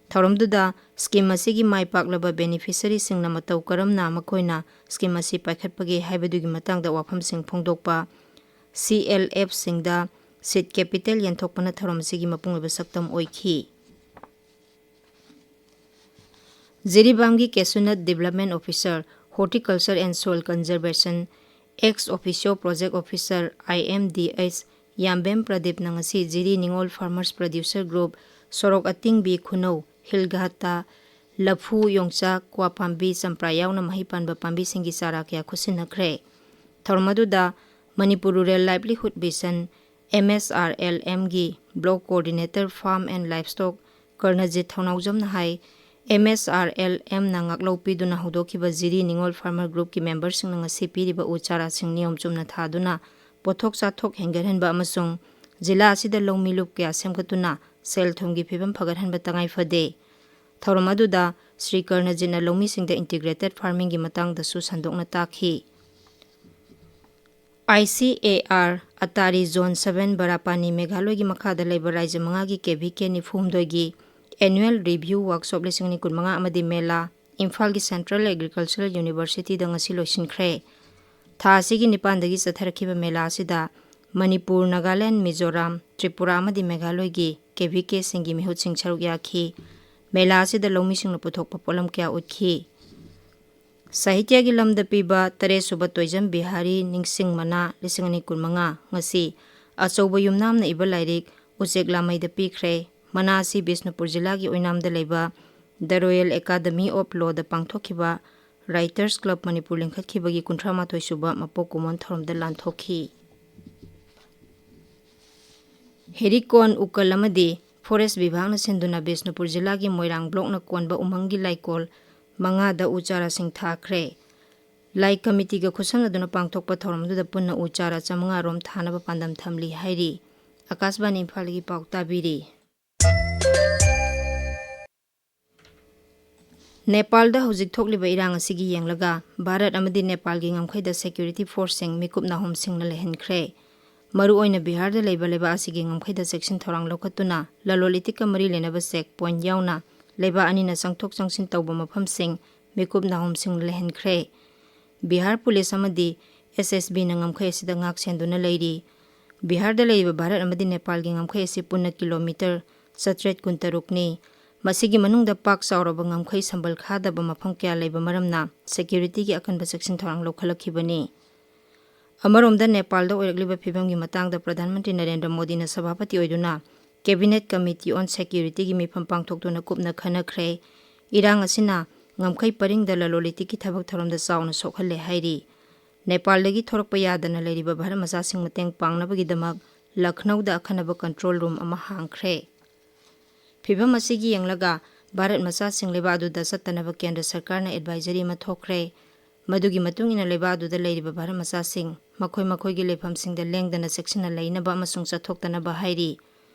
ꯊꯧꯔꯝꯗꯨꯗ ꯁ꯭ꯀꯤꯝ ꯑꯁꯤꯒꯤ ꯃꯥꯏ ꯄꯥꯛꯂꯕ ꯕꯦꯅꯤꯐꯤꯁꯔꯤꯁꯤꯡꯅ ꯃꯇꯧ ꯀꯔꯝꯅ ꯃꯈꯣꯏꯅ ꯁ꯭ꯀꯤꯝ ꯑꯁꯤ ꯄꯥꯏꯈꯠꯄꯒꯦ ꯍꯥꯏꯕꯗꯨꯒꯤ ꯃꯇꯥꯡꯗ ꯋꯥꯐꯝꯁꯤꯡ ꯐꯣꯡꯗꯣꯛꯄ ꯁꯤ ꯑꯦꯜ ꯑꯦꯐꯁꯤꯡꯗ ꯁꯤꯗ ꯀꯦꯄꯤꯇꯦꯜ ꯌꯦꯟꯊꯣꯛꯄꯅ ꯊꯧꯔꯝ ꯑꯁꯤꯒꯤ ꯃꯄꯨꯡ ꯑꯣꯏꯕ ꯁꯛꯇꯝ ꯑꯣꯏꯈꯤ꯫ ꯖꯤꯔꯤꯕꯥꯝꯒꯤ ꯀꯦꯁꯨꯅꯠ development officer, horticulture and soil conservation, ex officio project officer, I M D H, Yambem ꯄ꯭ꯔꯗꯤꯞꯅ ꯉꯁꯤ ꯖꯤꯔꯤ ꯅꯤꯉꯣꯜ ꯐꯥꯔꯃꯔꯁ ꯄ꯭ꯔꯗ꯭ꯌꯨꯁꯔ ꯒ꯭ꯔꯨꯞ, ꯁꯣꯔꯣꯛ ꯑꯇꯤꯡꯕꯤ ꯈꯨꯅꯧ, ꯍꯤꯜꯒꯍꯠꯇ ꯂꯐꯨ, ꯌꯣꯡꯆꯥꯛ, ꯀ꯭ꯋꯥ ꯄꯥꯝꯕꯤ, ꯆꯝꯄ꯭ꯔꯥ ꯌꯥꯎꯅ ꯃꯍꯩ ꯄꯥꯟꯕ ꯄꯥꯝꯕꯤꯁꯤꯡꯒꯤ ꯆꯥꯔꯥ ꯀꯌꯥ ꯈꯨꯠꯁꯤꯟꯅꯈ꯭ꯔꯦ꯫ ꯊꯧꯔꯝ ꯑꯗꯨꯗ Manipur rural livelihood vision, M S R L ꯑꯦꯝꯒꯤ block coordinator farm and livestock Karanjit ꯊꯧꯅꯥꯎꯖꯝꯅ ꯍꯥꯏ, ꯑꯦꯝ ꯑꯦꯁ ꯑꯥꯔ ꯑꯦꯜ ꯑꯦꯝꯅ ꯉꯥꯛꯂꯧ ꯄꯤꯗꯨꯅ ꯍꯧꯗꯣꯛꯈꯤꯕ ꯖꯤꯔꯤ ꯅꯤꯉꯣꯜ ꯐꯥꯔꯃꯔ ꯒ꯭ꯔꯨꯞꯀꯤ ꯃꯦꯝꯕꯔꯁꯤꯡꯅ ꯉꯁꯤ ꯄꯤꯔꯤꯕ ꯎ ꯆꯥꯔꯥꯁꯤꯡ ꯅꯤꯌꯣꯝ ꯆꯨꯝꯅ ꯊꯥꯗꯨꯅ ꯄꯣꯠꯊꯣꯛ ꯆꯥꯊꯣꯛ ꯍꯦꯟꯒꯠꯍꯟꯕ ꯑꯃꯁꯨꯡ ꯖꯤꯂꯥ ꯑꯁꯤꯗ ꯂꯧꯃꯤ ꯂꯨꯞ ꯀꯌꯥ ꯁꯦꯝꯒꯠꯇꯨꯅ ꯁꯦꯜ ꯊꯨꯝꯒꯤ ꯐꯤꯕꯝ ꯐꯒꯠꯍꯟꯕ ꯇꯉꯥꯏ ꯐꯗꯦ꯫ ꯊꯧꯔꯝ ꯑꯗꯨꯗ ꯁ꯭ꯔꯤ ꯀꯔꯅꯖꯤꯠꯅ ꯂꯧꯃꯤꯁꯤꯡꯗ ꯏꯟꯇꯤꯒ꯭ꯔꯦꯇꯦꯗ ꯐꯥꯔꯃꯤꯡꯒꯤ ꯃꯇꯥꯡꯗꯁꯨ ꯁꯟꯗꯣꯛꯅ ꯇꯥꯛꯈꯤ꯫ I C A R ATARI zone seven Barapani ꯃꯦꯘꯥꯂꯣꯏꯒꯤ ꯃꯈꯥꯗ ꯂꯩꯕ ꯔꯥꯖ꯭ꯌ ꯃꯉꯥꯒꯤ ꯀꯦ ꯚꯤ ꯀꯦ ꯅꯤꯐꯨ ꯍꯨꯝꯗꯣꯏꯒꯤ ꯑꯦꯅꯨꯑꯦꯜ ꯔꯤꯚ꯭ꯌꯨ ꯋꯥꯔꯛꯁꯣꯞ ꯂꯤꯁꯤꯡ ꯑꯅꯤ ꯀꯨꯟꯃꯉꯥ ꯑꯃꯗꯤ ꯃꯦꯂꯥ ꯏꯝꯐꯥꯜꯒꯤ ꯁꯦꯟꯇ꯭ꯔꯦꯜ ꯑꯦꯒ꯭ꯔꯤꯀꯜꯆꯔꯦꯜ ꯌꯨꯅꯤꯚꯔꯁꯤꯇꯤꯗ ꯉꯁꯤ ꯂꯣꯏꯁꯤꯟꯈ꯭ꯔꯦ꯫ ꯊꯥ ꯑꯁꯤꯒꯤ ꯅꯤꯄꯥꯟꯗꯒꯤ ꯆꯠꯊꯔꯛꯈꯤꯕ ꯃꯦꯂꯥ ꯑꯁꯤꯗ ꯃꯅꯤꯄꯨꯔ, ꯅꯥꯒꯥꯂꯦꯟ, ꯃꯤꯖꯣꯔꯥꯝ, ꯇ꯭ꯔꯤꯄꯨꯔꯥ ꯑꯃꯗꯤ ꯃꯦꯘꯥꯂꯣꯏꯒꯤ ꯀꯦ ꯚꯤ ꯀꯦꯁꯤꯡꯒꯤ ꯃꯤꯍꯨꯠꯁꯤꯡ ꯁꯔꯨꯛ ꯌꯥꯈꯤ꯫ ꯃꯦꯂꯥ ꯑꯁꯤꯗ ꯂꯧꯃꯤꯁꯤꯡꯅ ꯄꯨꯊꯣꯛꯄ ꯄꯣꯠꯂꯝ ꯀꯌꯥ ꯎꯠꯈꯤ꯫ ꯁꯥꯍꯤꯇ꯭ꯌꯒꯤ ꯂꯝꯗ ꯄꯤꯕ ꯇꯔꯦꯠꯁꯨꯕ ꯇꯣꯏꯖꯝ ꯕꯤꯍꯥꯔꯤ ꯅꯤꯡꯁꯤꯡ ꯃꯅꯥ ꯂꯤꯁꯤꯡ ꯑꯅꯤ ꯀꯨꯟꯃꯉꯥ ꯉꯁꯤ ꯑꯆꯧꯕ ꯌꯨꯝꯅꯥꯝꯅ ꯏꯕ ꯂꯥꯏꯔꯤꯛ ꯎꯆꯦꯛ ꯂꯥꯃꯩꯗ ꯄꯤꯈ꯭ꯔꯦ꯫ ꯃꯅꯥ ꯑꯁꯤ ꯕꯤꯁꯅꯨꯄꯨꯔ ꯖꯤꯂꯥꯒꯤ ꯑꯣꯏꯅꯥꯝꯗ ꯂꯩꯕ The Royal Academy of Lawꯗ ꯄꯥꯡꯊꯣꯛꯈꯤꯕ Writers Club ꯃꯅꯤꯄꯨꯔ ꯂꯤꯡꯈꯠꯈꯤꯕꯒꯤ ꯀꯨꯟꯊ꯭ꯔꯥ ꯃꯥꯊꯣꯏ ꯁꯨꯕ ꯃꯄꯣꯛ ꯀꯨꯝꯑꯣꯟ ꯊꯧꯔꯝꯗ ꯂꯥꯟꯊꯣꯛꯈꯤ꯫ ꯍꯦꯔꯤꯀꯣꯟ, ꯎꯀꯜ ꯑꯃꯗꯤ ꯐꯣꯔꯦꯁ ꯕꯤꯚꯥꯒꯅ ꯁꯤꯟꯗꯨꯅ ꯕꯤꯁꯅꯨꯄꯨꯔ ꯖꯤꯂꯥꯒꯤ ꯃꯣꯏꯔꯥꯡ ꯕ꯭ꯂꯣꯛꯅ ꯀꯣꯟꯕ ꯎꯃꯪꯒꯤ ꯂꯥꯏꯀꯣꯜ ꯃꯉꯥꯗ ꯎ ꯆꯥꯔꯥꯁꯤꯡ ꯊꯥꯈ꯭ꯔꯦ꯫ ꯂꯥꯏ ꯀꯃꯤꯇꯤꯒ ꯈꯨꯠꯁꯝꯅꯗꯨꯅ ꯄꯥꯡꯊꯣꯛꯄ ꯊꯧꯔꯝꯗꯨꯗ ꯄꯨꯟꯅ ꯎ ꯆꯥꯔꯥ ꯆꯥꯃꯉꯥ ꯔꯣꯝ ꯊꯥꯅꯕ ꯄꯥꯟꯗꯝ ꯊꯝꯂꯤ ꯍꯥꯏꯔꯤ꯫ ꯑꯀꯥꯁꯕꯥꯅꯤ ꯏꯝꯐꯥꯜꯒꯤ ꯄꯥꯎ ꯇꯥꯕꯤꯔꯤ꯫ ꯅꯦꯄꯥꯜꯗ ꯍꯧꯖꯤꯛ ꯊꯣꯛꯂꯤꯕ ꯏꯔꯥꯡ ꯑꯁꯤꯒꯤ ꯌꯦꯡꯂꯒ ꯚꯥꯔꯠ ꯑꯃꯗꯤ ꯅꯦꯄꯥꯜꯒꯤ ꯉꯝꯈꯩꯗ ꯁꯦꯀ꯭ꯌꯨꯔꯤꯇꯤ ꯐꯣꯔꯁꯁꯤꯡ ꯃꯤꯀꯨꯞ ꯅꯥꯍꯨꯝꯁꯤꯡꯅ ꯂꯩꯍꯟꯈ꯭ꯔꯦ꯫ ꯃꯔꯨꯑꯣꯏꯅ ꯕꯤꯍꯥꯔꯗ ꯂꯩꯕ ꯂꯩꯕꯥꯛ ꯑꯁꯤꯒꯤ ꯉꯝꯈꯩꯗ ꯆꯦꯛꯁꯤꯟ ꯊꯧꯔꯥꯡ ꯂꯧꯈꯠꯇꯨꯅ ꯂꯂꯣꯟ ꯏꯇꯤꯛꯀ ꯃꯔꯤ ꯂꯩꯅꯕ ꯆꯦꯛ ꯄꯣꯏꯟꯠ ꯌꯥꯎꯅ ꯂꯩꯕꯥꯛ ꯑꯅꯤꯅ ꯆꯪꯊꯣꯛ ꯆꯪꯁꯤꯟ ꯇꯧꯕ ꯃꯐꯝꯁꯤꯡ ꯃꯤꯀꯨꯞ ꯅꯥꯍꯨꯝꯁꯤꯡꯅ ꯂꯩꯍꯟꯈ꯭ꯔꯦ꯫ ꯕꯤꯍꯥꯔ ꯄꯨꯂꯤꯁ ꯑꯃꯗꯤ ꯑꯦꯁ ꯑꯦꯁ ꯕꯤꯅ ꯉꯝꯈꯩ ꯑꯁꯤꯗ ꯉꯥꯛ ꯁꯦꯟꯗꯨꯅ ꯂꯩꯔꯤ꯫ ꯕꯤꯍꯥꯔꯗ ꯂꯩꯔꯤꯕ ꯚꯥꯔꯠ ꯑꯃꯗꯤ ꯅꯦꯄꯥꯜꯒꯤ ꯉꯝꯈꯩ ꯑꯁꯤ ꯄꯨꯟꯅ ꯀꯤꯂꯣꯃꯤꯇꯔ ꯆꯥꯇ꯭ꯔꯦꯠ ꯀꯨꯟꯇꯔꯨꯛꯅꯤ꯫ ꯃꯁꯤꯒꯤ ꯃꯅꯨꯡꯗ ꯄꯥꯛ ꯆꯥꯎꯔꯕ ꯉꯝꯈꯩ ꯁꯝꯕꯜ ꯈꯥꯗꯕ ꯃꯐꯝ ꯀꯌꯥ ꯂꯩꯕ ꯃꯔꯝꯅ ꯁꯦꯀ꯭ꯌꯨꯔꯤꯇꯤꯒꯤ ꯑꯀꯟꯕ ꯆꯦꯛꯁꯤꯟ ꯊꯧꯔꯥꯡ ꯂꯧꯈꯠꯂꯛꯈꯤꯕꯅꯤ꯫ ꯑꯃꯔꯣꯝꯗ ꯅꯦꯄꯥꯜꯗ ꯑꯣꯏꯔꯛꯂꯤꯕ ꯐꯤꯕꯝꯒꯤ ꯃꯇꯥꯡꯗ ꯄ꯭ꯔꯙꯥꯟ ꯃꯟꯇ꯭ꯔꯤ ꯅꯔꯦꯟꯗ꯭ꯔ ꯃꯣꯗꯤꯅ ꯁꯚꯥꯄꯇꯤ ꯑꯣꯏꯗꯨꯅ Cabinet Committee on Security ꯒꯤ ꯃꯤꯐꯝ ꯄꯥꯡꯊꯣꯛꯇꯨꯅ ꯀꯨꯞꯅ ꯈꯟꯅꯈ꯭ꯔꯦ꯫ ꯏꯔꯥꯡ ꯑꯁꯤꯅ ꯉꯝꯈꯩ ꯄꯔꯤꯡꯗ ꯂꯂꯣꯟ ꯏꯇꯤꯛꯀꯤ ꯊꯕꯛ ꯊꯧꯔꯝꯗ ꯆꯥꯎꯅ ꯁꯣꯛꯍꯜꯂꯦ ꯍꯥꯏꯔꯤ꯫ ꯅꯦꯄꯥꯜꯗꯒꯤ ꯊꯣꯔꯛꯄ ꯌꯥꯗꯅ ꯂꯩꯔꯤꯕ ꯚꯥꯔꯠ ꯃꯆꯥꯁꯤꯡ ꯃꯇꯦꯡ ꯄꯥꯡꯅꯕꯒꯤꯗꯃꯛ ꯂꯈꯅꯧꯗ ꯑꯈꯟꯅꯕ control room ꯑꯃ ꯍꯥꯡꯈ꯭ꯔꯦ꯫ ꯐꯤꯚꯝ ꯑꯁꯤꯒꯤ ꯌꯦꯡꯂꯒ ꯚꯥꯔꯠ ꯃꯆꯥꯁꯤꯡ ꯂꯩꯕꯥꯛ ꯑꯗꯨꯗ ꯆꯠꯇꯅꯕ ꯀꯦꯟꯗ꯭ꯔ ꯁꯔꯀꯥꯔꯅ advisory ꯑꯃ ꯊꯣꯛꯈ꯭ꯔꯦ꯫ ꯃꯗꯨꯒꯤ ꯃꯇꯨꯡ ꯏꯟꯅ ꯂꯩꯕꯥꯛ ꯑꯗꯨꯗ ꯂꯩꯔꯤꯕ ꯚꯥꯔꯠ ꯃꯆꯥꯁꯤꯡ ꯃꯈꯣꯏ ꯃꯈꯣꯏꯒꯤ ꯂꯩꯐꯝꯁꯤꯡꯗ ꯂꯦꯡꯗꯅ ꯆꯦꯛꯁꯤꯟꯅ ꯂꯩꯅꯕ ꯑꯃꯁꯨꯡ ꯆꯠꯊꯣꯛꯇꯅꯕ ꯍꯥꯏꯔꯤ꯫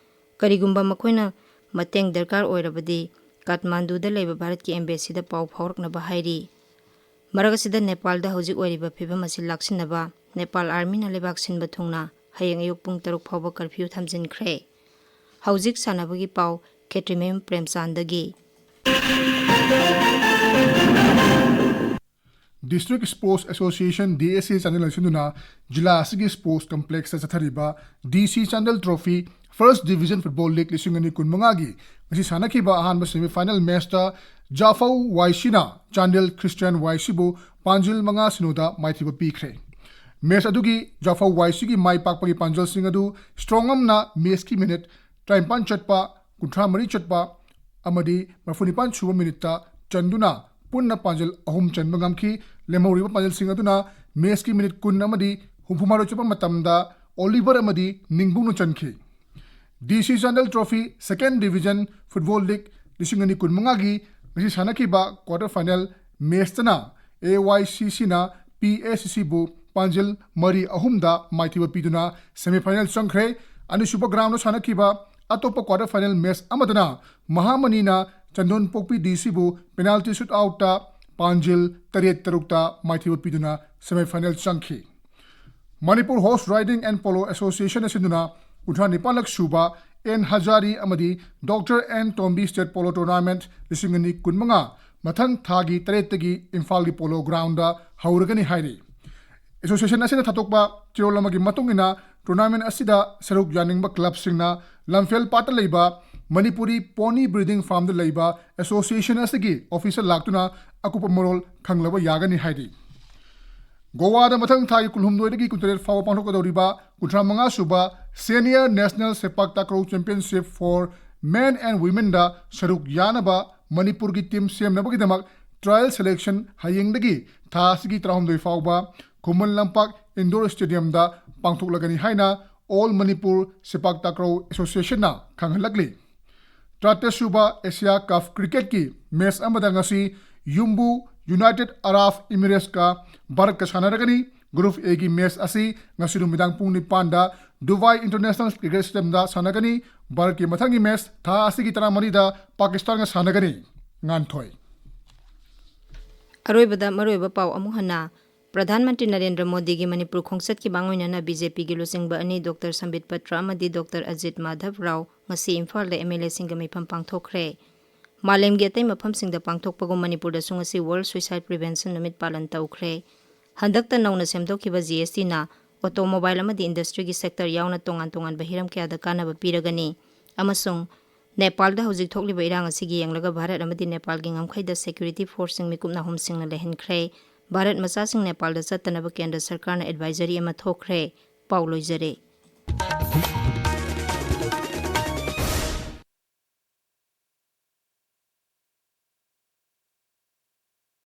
ꯀꯔꯤꯒꯨꯝꯕ ꯃꯈꯣꯏꯅ ꯃꯇꯦꯡ ꯗꯔꯀꯥꯔ ꯑꯣꯏꯔꯕꯗꯤ ꯀꯥꯊꯃꯥꯟꯗꯨꯗ ꯂꯩꯕ ꯚꯥꯔꯠꯀꯤ embassy ꯗ ꯄꯥꯎ ꯐꯥꯎꯔꯛꯅꯕ ꯍꯥꯏꯔꯤ꯫ ꯃꯔꯛ ꯑꯁꯤꯗ ꯅꯦꯄꯥꯜꯗ ꯍꯧꯖꯤꯛ ꯑꯣꯏꯔꯤꯕ ꯐꯤꯚꯝ ꯑꯁꯤ ꯂꯥꯛꯁꯤꯟꯅꯕ ꯅꯦꯄꯥꯜ ꯑꯥꯔꯃꯤꯅ ꯂꯩꯕꯥꯛ ꯁꯤꯟꯕ ꯊꯨꯡꯅ ꯍꯌꯦꯡ ꯑꯌꯨꯛ ꯄꯨꯡ ꯇꯔꯨꯛ ꯐꯥꯎꯕ curfew ꯊꯝꯖꯤꯟꯈ꯭ꯔꯦ꯫ ꯍꯧꯖꯤꯛ ꯁꯥꯟꯅꯕꯒꯤ ꯄꯥꯎ, ꯈꯦꯇ꯭ꯔꯤꯃꯌꯨꯝ ꯄ꯭ꯔꯦꯝꯆꯥꯟꯗꯒꯤ꯫ District Sports Association, D S A, ꯆꯥꯟꯗꯦꯜꯅ ꯁꯤꯟꯗꯨꯅ ꯖꯤꯂꯥ ꯑꯁꯤꯒꯤ sports complex ꯇ ꯆꯠꯊꯔꯤꯕ D C Chandel Trophy First Division Football League ꯂꯤꯁꯤꯡ ꯑꯅꯤ ꯀꯨꯟꯃꯉꯥꯒꯤ ꯉꯁꯤ ꯁꯥꯟꯅꯈꯤꯕ ꯑꯍꯥꯟꯕ semi final match ꯇ ꯖꯥꯐꯧ ꯋꯥꯏ ꯁꯤꯅ ꯆꯥꯟꯗꯦꯜ ꯈ꯭ꯔꯤꯁꯇꯤꯌꯥꯟ ꯋꯥꯏ ꯁꯤꯕꯨ ꯄꯥꯟꯖꯤꯜ ꯃꯉꯥ ꯁꯤꯅꯣꯗ ꯃꯥꯏꯊꯤꯕ ꯄꯤꯈ꯭ꯔꯦ꯫ ꯃꯦꯁ ꯑꯗꯨꯒꯤ ꯖꯥꯐꯧ ꯋꯥꯏ ꯁꯤꯒꯤ ꯃꯥꯏ ꯄꯥꯛꯄꯒꯤ ꯄꯥꯟꯖꯜꯁꯤꯡ ꯑꯗꯨ ꯁ꯭ꯇ꯭ꯔꯣꯡ ꯑꯃꯅ ꯃꯦꯁꯀꯤ ꯃꯤꯅꯤꯠ ꯇꯔꯥꯅꯤꯄꯥꯟ ꯆꯠꯄ, ꯀꯨꯟꯊ꯭ꯔꯥ ꯃꯔꯤ ꯆꯠꯄ ꯑꯃꯗꯤ ꯃꯔꯤꯐꯨ ꯅꯤꯄꯥꯟ ꯁꯨꯕ ꯃꯤꯅꯤꯠꯇ ꯆꯟꯗꯨꯅ ꯄꯨꯟꯅ ꯄꯥꯟꯖꯜ ꯑꯍꯨꯝ ꯆꯟꯕ ꯉꯝꯈꯤ꯫ ꯂꯦꯝꯍꯧꯔꯤꯕ ꯄꯥꯟꯖꯜꯁꯤꯡ ꯑꯗꯨꯅ ꯃꯦꯁꯀꯤ ꯃꯤꯅꯤꯠ ꯀꯨꯟ ꯑꯃꯗꯤ ꯍꯨꯝꯐꯨ ꯃꯥꯊꯣꯏ ꯆꯠꯄ ꯃꯇꯝꯗ ꯑꯣꯂꯤꯚꯔ ꯑꯃꯗꯤ ꯅꯤꯡꯕꯨꯡꯅ ꯆꯟꯈꯤ꯫ ꯗꯤ ꯁꯤ ꯆꯥꯟꯗꯦꯜ ꯇ꯭ꯔꯣꯐꯤ ꯁꯦꯀꯦꯟ ꯗꯤꯚꯤꯖꯟ ꯐꯨꯠꯕꯣꯜ ꯂꯤꯒ ꯂꯤꯁꯤꯡ ꯑꯅꯤ ꯀꯨꯟꯃꯉꯥꯒꯤ ꯉꯁꯤ ꯁꯥꯟꯅꯈꯤꯕ ꯀ꯭ꯋꯥꯇꯔ ꯐꯥꯏꯅꯦꯜ ꯃꯦꯁꯇꯅ ꯑꯦ ꯋꯥꯏ ꯁꯤ ꯁꯤꯅ ꯄꯤ ꯑꯦꯁ ꯁꯤ ꯁꯤꯕꯨ ꯄꯥꯟꯖꯤꯜ ꯃꯔꯤ ꯑꯍꯨꯝꯗ ꯃꯥꯏꯊꯤꯕ ꯄꯤꯗꯨꯅ ꯁꯦꯃꯤꯐꯥꯏꯅꯦꯜ ꯆꯪꯈ꯭ꯔꯦ꯫ ꯑꯅꯤꯁꯨꯕ ꯒ꯭ꯔꯥꯎꯟꯗ ꯁꯥꯟꯅꯈꯤꯕ ꯑꯇꯣꯞꯄ ꯀ꯭ꯋꯥꯇꯔ ꯐꯥꯏꯅꯦꯜ ꯃꯦꯁ ꯑꯃꯗꯅ ꯃꯍꯥꯃꯅꯤꯅ ꯆꯟꯗꯣꯟꯄꯣꯛꯄꯤ ꯗꯤ ꯁꯤꯕꯨ ꯄꯦꯅꯥꯜꯇꯤ ꯁꯨꯠ ꯑꯥꯎꯠꯇ ꯄꯥꯟꯖꯤꯜ ꯇꯔꯦꯠ ꯇꯔꯨꯛꯇ ꯃꯥꯏꯊꯤꯕ ꯄꯤꯗꯨꯅ ꯁꯦꯃꯤꯐꯥꯏꯅꯦꯜ ꯆꯪꯈꯤ꯫ Manipur horse riding and polo association ꯑꯁꯤꯅ ꯀꯨꯟꯊ꯭ꯔꯥ ꯅꯤꯄꯥꯟꯂꯛ ꯁꯨꯕ ꯑꯦꯟ ꯍꯖꯥꯔꯤ ꯑꯃꯗꯤ doctor N Tombi state polo tournament ꯂꯤꯁꯤꯡ ꯑꯅꯤ ꯀꯨꯟꯃꯉꯥ ꯃꯊꯪ ꯊꯥꯒꯤ ꯇꯔꯦꯠꯇꯒꯤ ꯏꯝꯐꯥꯜꯒꯤ ꯄꯣꯂꯣ ꯒ꯭ꯔꯥꯎꯟꯗ ꯍꯧꯔꯒꯅꯤ ꯍꯥꯏꯔꯤ꯫ ꯑꯦꯁꯣꯁꯤꯌꯦꯁꯟ ꯑꯁꯤꯅ ꯊꯥꯗꯣꯛꯄ ꯆꯦꯔꯣꯜ ꯑꯃꯒꯤ ꯃꯇꯨꯡ ꯏꯟꯅ, ꯇꯣꯔꯅꯥꯃꯦꯟꯠ ꯑꯁꯤꯗ ꯁꯔꯨꯛ ꯌꯥꯅꯤꯡꯕ ꯀ꯭ꯂꯕꯁꯤꯡꯅ ꯂꯝꯐꯦꯜ ꯄꯥꯠꯇ ꯂꯩꯕ ꯃꯅꯤꯄꯨꯔꯤ ꯄꯣꯅꯤ ꯕ꯭ꯔꯤꯗꯤꯡ ꯐꯥꯔꯝꯗ ꯂꯩꯕ ꯑꯦꯁꯣꯁꯤꯌꯦꯁꯟ ꯑꯁꯤꯒꯤ ꯑꯣꯐꯤꯁꯇ ꯂꯥꯛꯇꯨꯅ ꯑꯀꯨꯞꯄ ꯃꯔꯣꯜ ꯈꯪꯂꯕ ꯌꯥꯒꯅꯤ ꯍꯥꯏꯔꯤ꯫ ꯒꯣꯋꯥꯗ ꯃꯊꯪ ꯊꯥꯒꯤ ꯀꯨꯟꯍꯨꯝꯗꯣꯏꯗꯒꯤ ꯀꯨꯟꯇꯔꯦꯠ ꯐꯥꯎꯕ ꯄꯥꯡꯊꯣꯛꯀꯗꯧꯔꯤꯕ ꯀꯨꯟꯊ꯭ꯔꯥ ꯃꯉꯥ ꯁꯨꯕ Senior National Sepak Takraw Championship for Men and Womenꯗ ꯁꯔꯨꯛ ꯌꯥꯅꯕ ꯃꯅꯤꯄꯨꯔꯒꯤ ꯇꯤꯝ ꯁꯦꯝꯅꯕꯒꯤꯗꯃꯛ trial selection ꯍꯌꯦꯡꯗꯒꯤ ꯊꯥ ꯑꯁꯤꯒꯤ ꯇꯔꯥꯍꯨꯝꯗꯣꯏ ꯐꯥꯎꯕ ꯈꯨꯃꯟ ꯂꯝꯄꯥꯛ ꯏꯟꯗꯣꯔ ꯁ꯭ꯇꯦꯗꯤꯌꯝꯗ ꯄꯥꯡꯊꯣꯛꯂꯒꯅꯤ ꯍꯥꯏꯅ All Manipur Sepak Takraw Associationꯅ ꯈꯪꯍꯜꯂꯛꯂꯤ꯫ ꯇꯔꯥꯇꯔꯦꯠ ꯁꯨꯕ ꯑꯦꯁꯤꯌꯥ ꯀꯞ ꯀ꯭ꯔꯤꯀꯦꯠꯀꯤ ꯃꯦꯆ ꯑꯃꯗ ꯉꯁꯤ ꯌꯨꯝꯕꯨ ꯌꯨꯅꯥꯏꯇꯦꯗ ꯑꯔꯥꯕ ꯏꯃꯤꯔꯦꯠꯁꯀ ꯚꯥꯔꯠꯀ ꯁꯥꯟꯅꯔꯒꯅꯤ꯫ ꯒ꯭ꯔꯨꯞ ꯑꯦꯒꯤ ꯃꯦꯆ ꯑꯁꯤ ꯉꯁꯤ ꯅꯨꯃꯤꯗꯥꯡ ꯄꯨꯡ ꯅꯤꯄꯥꯟꯗ ꯗꯨꯕꯥꯏ ꯏꯟꯇꯔꯅꯦꯁꯅꯦꯜ ꯀ꯭ꯔꯤꯀꯦꯠ ꯁ꯭ꯇꯦꯗꯤꯌꯝꯗ ꯁꯥꯟꯅꯒꯅꯤ꯫ ꯚꯥꯔꯠꯀꯤ ꯃꯊꯪꯒꯤ ꯃꯦꯆ ꯊꯥ ꯑꯁꯤꯒꯤ ꯇꯔꯥꯃꯔꯤꯗ ꯄꯥꯀꯤꯁꯇꯥꯟꯒ ꯁꯥꯟꯅꯒꯅꯤ꯫ ꯉꯥꯟꯊꯣꯏ꯫ ꯑꯔꯣꯏꯕꯗ ꯃꯔꯨꯑꯣꯏꯕ ꯄꯥꯎ ꯑꯃꯨꯛ ꯍꯟꯅ꯫ ꯄ꯭ꯔꯙꯥꯟ ꯃꯟꯇ꯭ꯔꯤ ꯅꯔꯦꯟꯗ꯭ꯔ ꯃꯣꯗꯤꯒꯤ ꯃꯅꯤꯄꯨꯔ ꯈꯣꯡꯆꯠꯀꯤ ꯃꯥꯡꯑꯣꯏꯅꯅ ꯕꯤ ꯖꯦ ꯄꯤꯒꯤ ꯂꯨꯆꯤꯡꯕ ꯑꯅꯤ, ꯗꯣꯛꯇꯔ ꯁꯝꯕꯤꯠ ꯄꯇ꯭ꯔ ꯑꯃꯗꯤ ꯗꯣꯛꯇꯔ ꯑꯖꯤꯠ ꯃꯥꯙꯕ ꯔꯥꯎ, ꯉꯁꯤ ꯏꯝꯐꯥꯜꯗ ꯑꯦꯝ ꯑꯦꯜ ꯑꯦꯁꯤꯡꯒ ꯃꯤꯐꯝ ꯄꯥꯡꯊꯣꯛꯈ꯭ꯔꯦ꯫ ꯃꯥꯂꯦꯝꯒꯤ ꯑꯇꯩ ꯃꯐꯝꯁꯤꯡꯗ ꯄꯥꯡꯊꯣꯛꯄꯒꯨꯝ ꯃꯅꯤꯄꯨꯔꯗꯁꯨ ꯉꯁꯤ World Suicide Prevention ꯅꯨꯃꯤꯠ ꯄꯥꯂꯟ ꯇꯧꯈ꯭ꯔꯦ꯫ ꯍꯟꯗꯛꯇ ꯅꯧꯅ ꯁꯦꯝꯗꯣꯛꯈꯤꯕ ꯖꯤ ꯑꯦꯁ ꯇꯤꯅ ꯑꯣꯇꯣꯃꯣꯕꯥꯏꯜ ꯑꯃꯗꯤ ꯏꯟꯗꯁꯇ꯭ꯔꯤꯒꯤ ꯁꯦꯛꯇꯔ ꯌꯥꯎꯅ ꯇꯣꯉꯥꯟ ꯇꯣꯉꯥꯟꯕ ꯍꯤꯔꯝ ꯀꯌꯥꯗ ꯀꯥꯟꯅꯕ ꯄꯤꯔꯒꯅꯤ ꯑꯃꯁꯨꯡ ꯅꯦꯄꯥꯜꯗ ꯍꯧꯖꯤꯛ ꯊꯣꯛꯂꯤꯕ ꯏꯔꯥꯡ ꯑꯁꯤꯒꯤ ꯌꯦꯡꯂꯒ ꯚꯥꯔꯠ ꯑꯃꯗꯤ ꯅꯦꯄꯥꯜꯒꯤ ꯉꯝꯈꯩꯗ ꯁꯦꯀ꯭ꯌꯨꯔꯤꯇꯤ ꯐꯣꯔꯁꯁꯤꯡ ꯃꯤꯀꯨꯞ ꯅꯥꯍꯨꯝꯁꯤꯡꯅ ꯂꯩꯍꯟꯈ꯭ꯔꯦ꯫ ꯚꯥꯔꯠ ꯃꯆꯥꯁꯤꯡ ꯅꯦꯄꯥꯜꯗ ꯆꯠꯇꯅꯕ ꯀꯦꯟꯗ꯭ꯔ ꯁꯔꯀꯥꯔꯅ ꯑꯦꯗꯚꯥꯏꯖꯔꯤ ꯑꯃ ꯊꯣꯛꯈ꯭ꯔꯦ꯫ ꯄꯥꯎ ꯂꯣꯏꯖꯔꯦ꯫